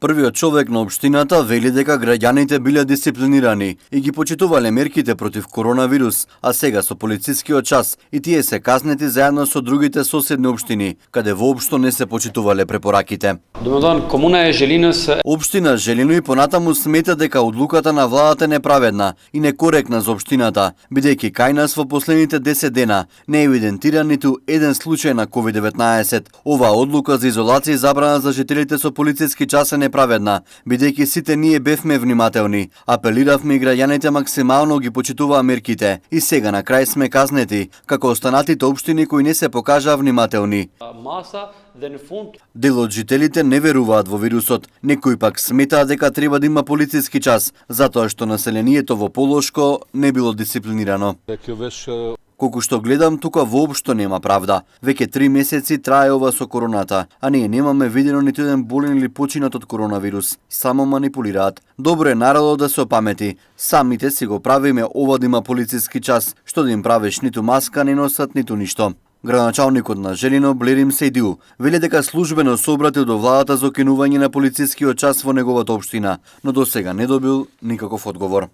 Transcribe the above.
Првиот човек на општината вели дека граѓаните биле дисциплинирани и ги почитувале мерките против коронавирус, а сега со полицискиот час и тие се казнети заедно со другите соседни општини, каде воопшто не се почитувале препораките. Општина Желино и понатаму смета дека одлуката на владата е неправедна и некоректна за општината, бидејќи кај нас во последните 10 дена не е евидентиран ниту еден случај на COVID-19. Оваа одлука за изолација и забрана за жителите со полициски час е неправедна, бидејќи сите ние бевме внимателни. Апелиравме и граѓаните максимално ги почитуваа мерките и сега на крај сме казнети, како останатите општини кои не се покажаа внимателни. Дел од жителите не веруваат во вирусот, некои пак сметаат дека треба да има полициски час, затоа што населението во Полошко не било дисциплинирано. Колку што гледам, тука воопшто нема правда. Веќе 3 месеци трае ова со короната, а ние немаме видено ниту еден болен или починат од коронавирус. Само манипулираат. Добро е народот да се опамети. Самите си го правиме ова да има полициски час, што да им правиш ниту маска не носат, ниту ништо. Градоначалникот на Желино Блерим Сейдиу вели дека службено се обратил до владата за окинување на полицискиот час во неговата општина, но досега не добил никаков одговор.